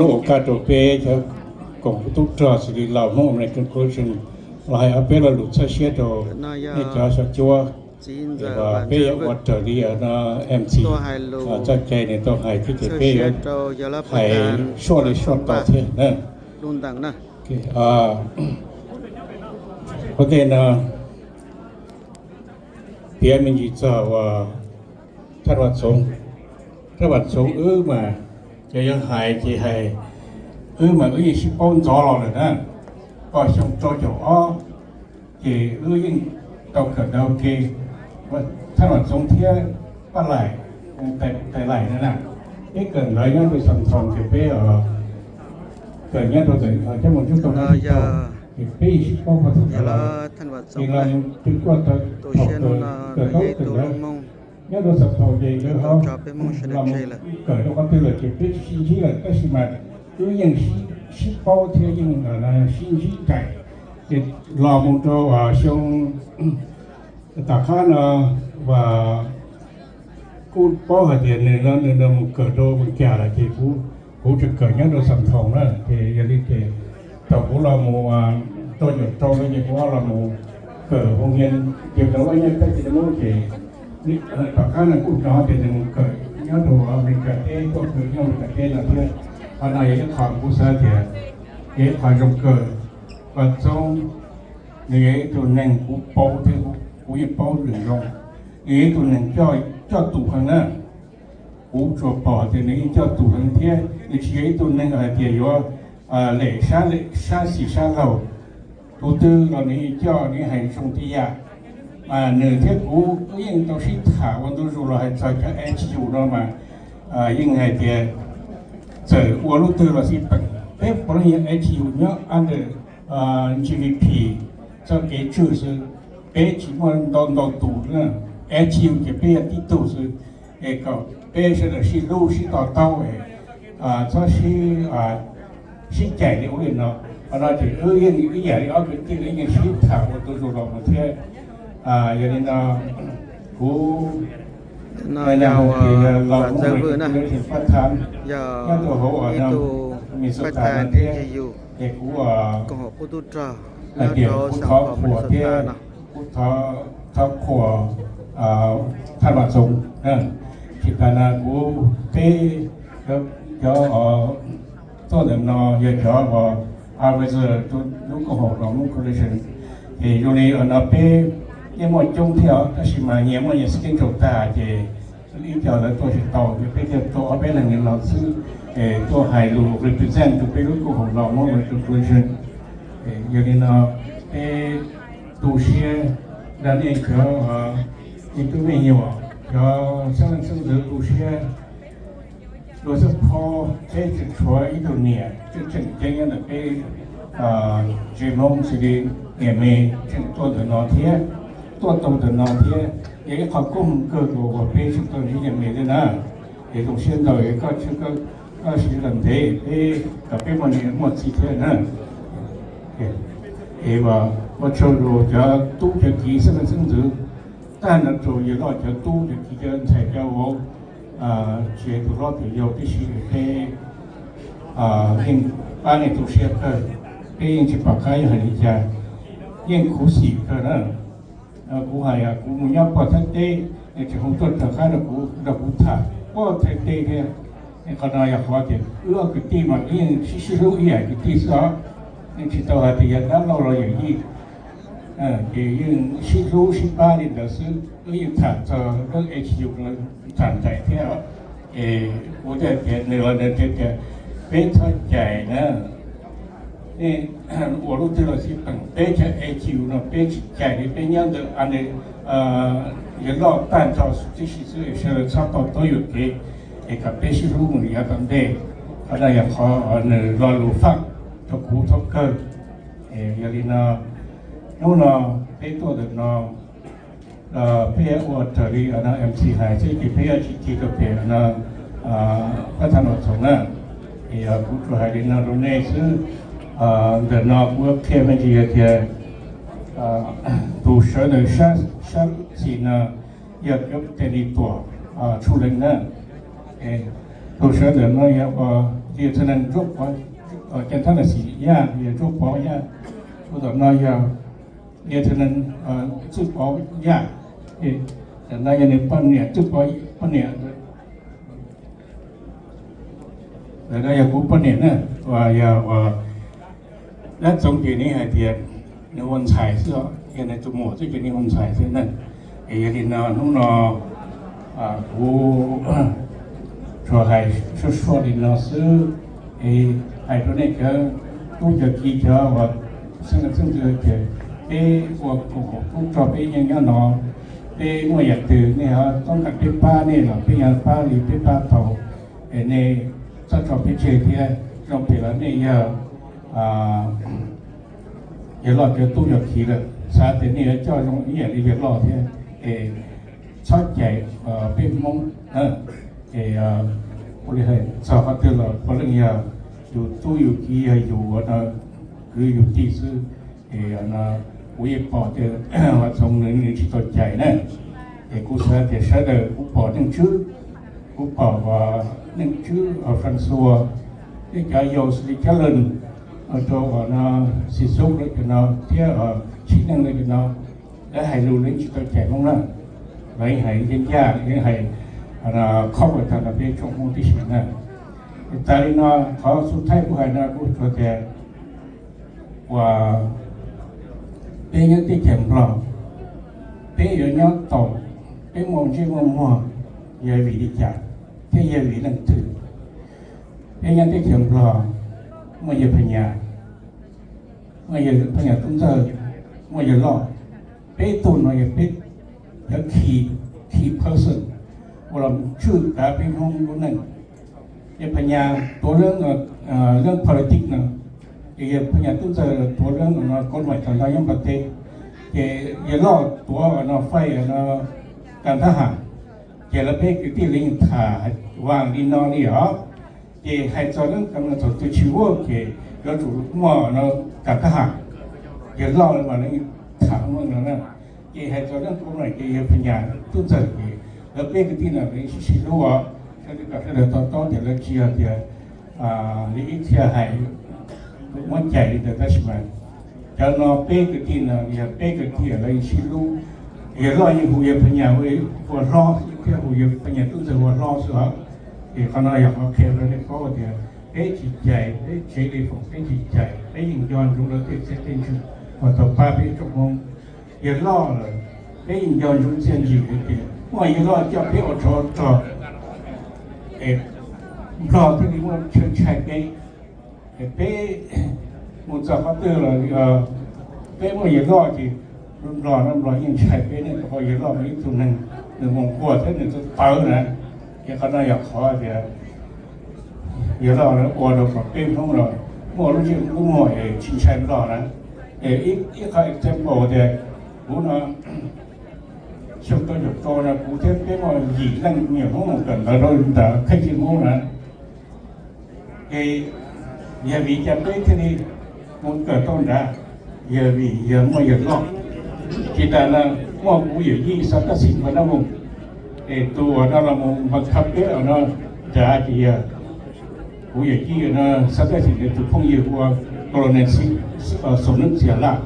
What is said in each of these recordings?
Hnub ua kaj rau peb cov koom tub rog xws li Lao Hmoob American Coalition los hais ob peb lo lus txhawb siab rau nej cov xyov cuab. Peb yuav ua raws li MC txoj cai nws tau hais thiab ces peb yuav hais suaj li suaj tau thiab na. Ua ntej no piav me ntsis txog uas Thaj Vaj Txoov. Thaj Vaj Txoov wb mas cov yuav hais ces hais, wb mas wb yeej sib paub ntxov los lawm na, poj xyoo rau caum ob, ces wb yeej tau kawm ntawv ua ke. Thaj Vaj Txoov thiab Paj Laim, Tais Laim na, peb kawm ntawv nyob rau Xam Thoos ces peb kawm nyob rau ntawm coj mus tub tau, ces peb yeej sib paub puag thaum ntawd los, ces los mus twb kuaj thaum kawm, kawm ntaub kawm ntawv nyob rau Xam Thoos ces nkawd ho los mus kawm rau qhov twg lawm ces peb tsis sib ntsib lawm, tab sis mas wb yeej sib paub thiab yeej sib ntsib nraim. Ces los mus rau xyoo tom qab no, uas kuj paub hais tias nws no nws mus kawm rau Vis Cas lawm ces kuv tseem kawm nyob rau Xam Thoos na, ces yog li ces thaum kuv los mus rau caum rau no ces kuv ho los mus kawm hoo yia, ces tau ua nyob peb tsis tau lub ces tom qab no kuj hnov tias nws mus kawm nyob rau Amelikas teb, tuaj kawm nyob Amelikas teb no thiab. Qhov no yog ib qho kuv xav tias yog ib qho zoo kawg. Vaj Txoov nws yog ib tug neeg kuv paub thiab kuv yeej paub nws zoo. Nws yog ib tug neeg coj tus heev na. Kuv tsuas pom tias nws yeej coj tus heev thiab nws tsis yog ib tug neeg hais tias yuav lem sab lem sab xis sab laug. Tus twg los nws yeej coj, nws yeej hais zoo tib yam. Mas nws thiab kuv wb yeej tau sib tham ua ntu zus los hais txog cov HU no mas yeej hais tias txawm ua lub twg los xij peem, peb puav leej yog HU nyob under GVP txoj kev tswj xwb. Peb tsis muaj ntau ntau tus, HU ces peb yog tib tug xwb. Es kom peb sawv daws sib hlub sib to taub, txhob sib, sib cais li ub li no. Qhov no ces wb yeej ib yam li ob kwv tij, wb yeej sib tham ua ntu zus los mus thiab. Yog li no kuv no yog Los Muab Relation Part Time nyob rau hauv Minnesota no thiab. Es kuv hais tias kuv thov qhuas thiab kuv thov qhuas Thaj Vaj Txoov. Tsis tas na kuv peb cov tuaj ntawm no yog cov advisor rau lub koom haum Los Muab Coalition. Ces zoo li no peb yeej muaj coob thiab os, tab sis mas nyias muaj nyias schedule tag ces ib co lawv tuaj tsis tau, peb thiaj tau ob peb leeg no los xwb, tuaj hais lus represent rau peb lub koom haum Los Muab Coalition. Yog li no peb tu siab nrog nej cov me tub me nyuam, cov xeeb leej xeeb ntxwv tu siab. Dua xwb phob peb tseem tshuav ib tug niam tseem tseem ceeb nyob ntawm peb tsev Hmoob xws li niam Mes tseem tuaj ntawm no thiab, tuaj tau ntawm no thiab. Yog ib qho koob hmoov kawg rau uas peb tseem tuaj ntsib niam Mes thiab na. Es zoo siab ntau koj, koj siv kom ntev peb kom peb muaj niam muaj txiv thiab na. Es ua tsaug rau cov tub cov kiv xeeb leej xeeb ntxwv, tag nrho rau yawg loj cov tub cov kiv cov ntxhais cov vauv, tsis hais tus hlob tus yau tib si, peb yeej pab nej tu siab kawg, peb yeej tsis pom qab yuav hais li cas, yeej khuv xim kawg na. Kuv hais kuv mus nyob puag Thaib teb, nws tseem hu tuaj rov qab rau kuv nrog kuv tham puag Thaib teb thiab. Qhov no yog qhov tias wb ob kwv tij mas wb yeej sib sib hlub ib yam kwv tij xwb os, yeej tsis tau hais tias yog dab laug los yawm yij. Ces yeej sib hlub sib pab li ntawd xwb, wb yeej tham txog lub HU no tham nraim thiab. Es kuv thiaj tias nws los nws thiaj tias peb txhob cais na, nej ua lub twg los xij peem, peb cov HU no peb tsis cais li, peb nyob ntawm yawg loj tag nrho tib si xwb, sawv daws txhob to taub yuam kev, es kom peb sib hlub mus yav tom ntej. Qhov no yog qhov nws lo lus faj rau kuv thaum kawg. Yog li no, hnub no peb tuaj ntawm no, peb ua raws li MC hais xwb ces peb yuav tsis tig rau pem no, pab thaj Los Txoov na. Es kuv tsuas hais li no rau nej xwb. Ntawm no kuv qhia me ntsis hais tias tus sawv ntawm sab xis no yog Danny Tuam Tshuj Leej na. Tus sawv ntawm no yog ua Lieutenant Ntsuab Pov, Cov Thab Nas Xis Yaj, Ntsuab Pov Yaj, tus tom no yog Lieutenant Txwj Pov Yaj, tam no yog nws poj niam, Txwj Pov poj niam, ntawm no yog kuv poj niam na, uas yog uas dab txoov ces nws hais tias nws ua ntxhais xwb, yog nws tus muam xwb ces nws ua ntxhais xwb na. Es yog li no hnub no kuv tsuas hais suaj suaj li no xwb, es hais rau nej cov tub cov ki cov uas xeeb leej xeeb ntxwv ces peb ua koom haum tub rog peb nyob nyob no, peb muaj yam twg nej ho txhob kam peb pab nej los peb yuav pab li peb pab tau, es nej txhob tso peb tseg thiab. Zoo phem los nej yog yawg loj cov tub cov ki lawm, xav tias nej yuav coj zoo ib yam li yawg loj thiab, es txhob cais peb Hmoob. Es ua li hais txog qhov twg los puav leej yog yus tub yus ki, yog yus ua no kwv yus tij xwb. Es kuv yeej pom tias Vam Txoov nws tsis tau cais na, es kuv xav tias sawv daws kuv pom Neej Tswb, kuv pom Neej Tswb Francois, thiab cov yau xws li Cab Leej, rau uas no Xis Xub lawv cov no thiab Tsim Neej lawv cov no, lawv hais lus lawv tsis tau cais Hmoob na, lawv yeej hais ncaj ncaj, lawv yeej hais khob ua tag rau peb tsoom Hmoob tib si na. Tas li no, qhov xub thaib kuv hais no kuv tsuas tias uas peb nyob teb chaws Nplog, peb yuav nyob tau, peb muaj ntsej muaj muag, yog vim li cas thiab yog vim leej twg? Peb nyob teb chaws Nplog muaj yawg Phas Nyas, muaj yawg Phas Nyas tub ntxawg, muaj yawg loj. Peb tug no yog peb cov key, key person uas los tswj kav peb Hmoob lub neej. Yawg Phas Nyas tuav leej, leej politics no, ces yawg Phas Nyas tub ntxawg tuav leej no kav luam tag nrho nyob Nplog teb, ces yawg loj tuav no faib no kas thab ham, ces lawv peb kwv tij li tham vaaj li no li os. Ces hais txog leej kas no thaum twg tsis huab ces yuav tsum muaj no kas thab ham, yawg loj mas lawv tham muaj no na. Ces hais txog leej kas no ces yawg Phas Nyas tub ntxawg ces lawv peb kwv tij no lawv sib sib hlub os, sawv daws kom sawv daws to taub tias lawv tsis yog tias li ib txhia hais muab cais li ntawd tab sis mas cov no peb kwv tij no yog peb kwv tij lawv sib hlub. Yawg loj yeej hu yawg Phas Nyas ua hlob thiab hu yawg Phas Nyas tub ntxawg ua hlob xwb os. Ces qhov no yog qhov qhia rau nej paub tias peb tsis cais, peb tsev li foom peb tsis cais, peb yeej nco ntsoov lawv tej txiaj tej ntsig uas tau pab peb tsoom Hmoob. Yawg loj lawm, peb yeej nco ntsoov txiaj ntsig tias muaj yawg loj coj peb ua tsov rog, es Nplog thiaj li muaj chaw ntshai peb. Es peb mus txog qhov twg los peb muaj yawg loj ces Nplog no Nplog yeej ntshai peb ne, rau qhov yawg loj mas ib tug neeg nws mus quas thiab nws txawj tawv na. Ces qhov no yog qhov tias yawg loj ua rau kom peb Hmoob los muaj lub ntsej lub muag es tsis ntshai Nplog na. Ib qhov example tias kuv no xyoo rau caum rau no kuv thiab peb muaj yim leej me nyuam Hmoob mus kawm ntawv rau ntawm Kheej Tsis Hmoob na. Ces yog vim cas peb thiaj li mus kawm tau nrad? Yog vim yog muaj yawg loj. Tsis tas no muaj kuv yawm yij Xav Tab Xim Npaj Nab Moos, es tus uas no los mus npaj khab peb uas no nrad ces yog kuv yawm yij no Xav Tab Xim tus phooj ywg ua Colonel Xoom Neeb Txias Laj.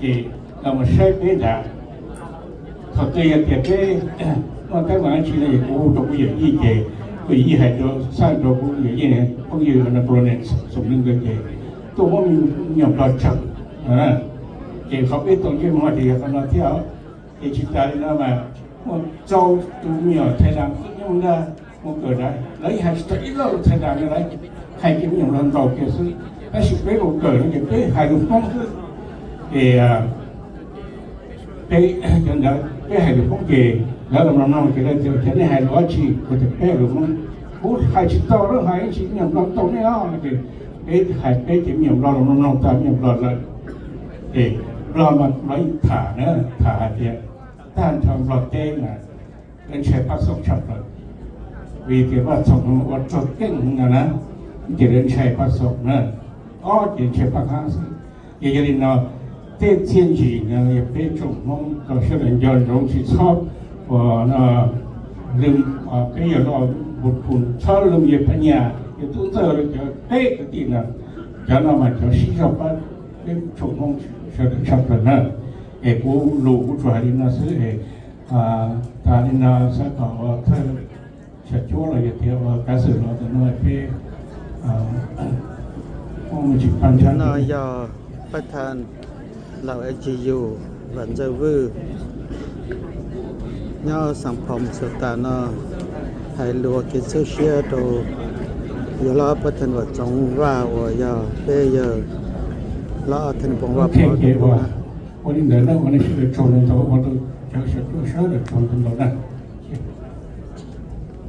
Ces los mus saib peb nrad, thaum twg yog tias peb muaj teeb meem dab tsi no es kuv hu rau kuv yawm yij ces kuv yawm yij hais rau, txhaj rau kuv yawm yij phooj ywg no Colonel Xoom Neeb ntawd ces tuaj muab me nyuam Nplog tsawm. Ces qhov peb tau ntsej muag ces yog qhov no thiab. Ces tsis tas li no mas muaj rau tus me nyuam Thais Daas xwb nyob ntag, mus kawm nrad lawv yeej hais tsis tau ib lo lus Thais Daas li lawm, hais kiag me nyuam Nplog ntau kiag xwb. Tab sis peb mus kawm no ces peb hais lus Hmoob xwb. Ces peb cov ntawd peb hais lus Hmoob ces lawv los mloog mloog ces lawv tias nej hais lus dab tsi? Kuv tias peb hais lus Hmoob. Kuv hais tsis tau lawv hais ib ntsis, me nyuam Nplog ntau nej os no ces peb hais peb ces me nyuam Nplog los mloog mloog tag me nyuam Nplog lawm. Ces Nplog mas Nplog yeej tham na, tham hais tias tag nrho Nplog teb mas lawv ntshai Paj Xoom tshaj plaws, vim tias Paj Xoom ua rog keej no na, ces lawv ntshai Paj Xoom na, ob ces ntshai Paj Hab xwb. Ces yog li no, tej txiaj ntsig no yog peb tsoom Hmoob kom sawv daws nco ntsoov tsis txhob uas no lwm, peb yog los npus phum txhob lwm yawg Phab Nyas, Ces tub ntxawg cov peb kwv tij no, cov no mas cov sib zog pab peb tsoom Hmoob sawv daws tshaj plaws na. Es kuv lus kuv tsuas hais li no xwb es tas li no xav kom ua thawj xyom cuab los yog tias ua kav xwm los ntawm no peb muaj me ntsis paj ntsha no yog paj thaj laum N G U Vam Ntxawg Vwj nyob xeev Phoos Xos Tas no hais lus ua kev txhawb siab rau yawg hlob Paj Thaj Vam Txoov Vaj uas yog peb yawg hlob Thaj Npoos Vaj Pov ua li ntawd na, ua nej sawv daws tsaug ntau ntau, ua rau cov xyom cuab sawv daws tsaug ntau ntau na.